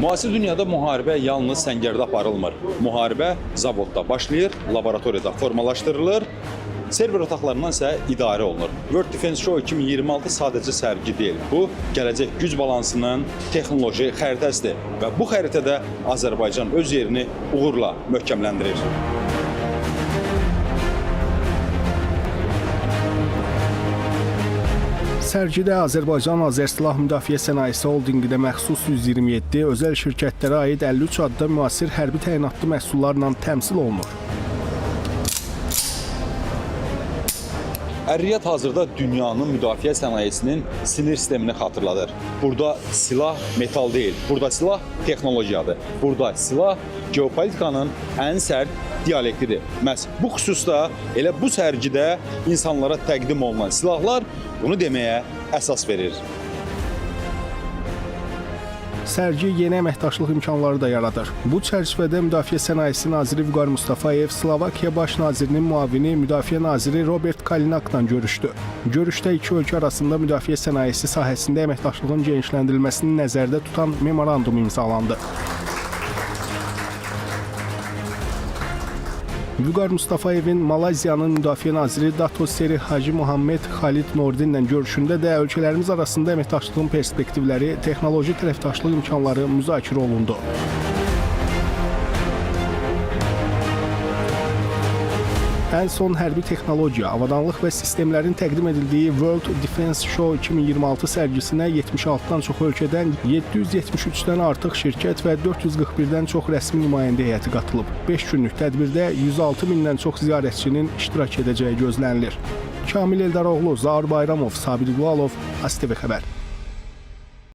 Müasir dünyada müharibə yalnız səngərdə aparılmır. Müharibə zavodda başlayır, laboratoriyada formalaşdırılır, server otaqlarından isə idarə olunur. World Defense Show 2026 sadəcə sərgi deyil. Bu, gələcək güc balansının texnoloji xəritəsidir və bu xəritədə Azərbaycan öz yerini uğurla möhkəmləndirir. Sərgidə Azərbaycan Azərsilah Müdafiə Sənayesi Holdinqinə məxsus 127, özəl şirkətlərə aid 53 adda müasir hərbi təyinatlı məhsullarla təmsil olunur. Ər-Riyad hazırda dünyanın müdafiə sənayesinin sinir sistemini xatırladır. Burada silah metal deyil, burada silah texnologiyadır. Burada silah geopolitikanın ən sərt dialektidir. Məhz bu xüsusda elə bu sərgidə insanlara təqdim olunan silahlar bunu deməyə əsas verir. Sərgi yeni əməkdaşlıq imkanları da yaradır. Bu çərçivədə Müdafiə Sənayesi naziri Vüqar Mustafayev Slovakiya Baş nazirinin müavini Müdafiə naziri Robert Kalinakla görüşdü. Görüşdə iki ölkə arasında müdafiə sənayesi sahəsində əməkdaşlığın genişləndirilməsini nəzərdə tutan memorandum imzalandı. Vüqar Mustafayevin Malayziyanın Müdafiə naziri Dato Seri Hacı Muhammed Xalid Nordinlə görüşündə də ölkələrimiz arasında əməkdaşlığın perspektivləri, texnoloji tərəfdaşlıq imkanları müzakirə olundu. Ən son hərbi texnologiya, avadanlıq və sistemlərin təqdim edildiyi World Defense Show 2026 sərgisinə 76-dan çox ölkədən 773-dən artıq şirkət və 441-dən çox rəsmi nümayəndə heyəti qatılıb. 5 günlük tədbirdə 106 mindən çox ziyarətçinin iştirak edəcəyi gözlənilir. Kamil Eldaroğlu, Zaur Bayramov, Sabit Qulalov, ASTV xəbər.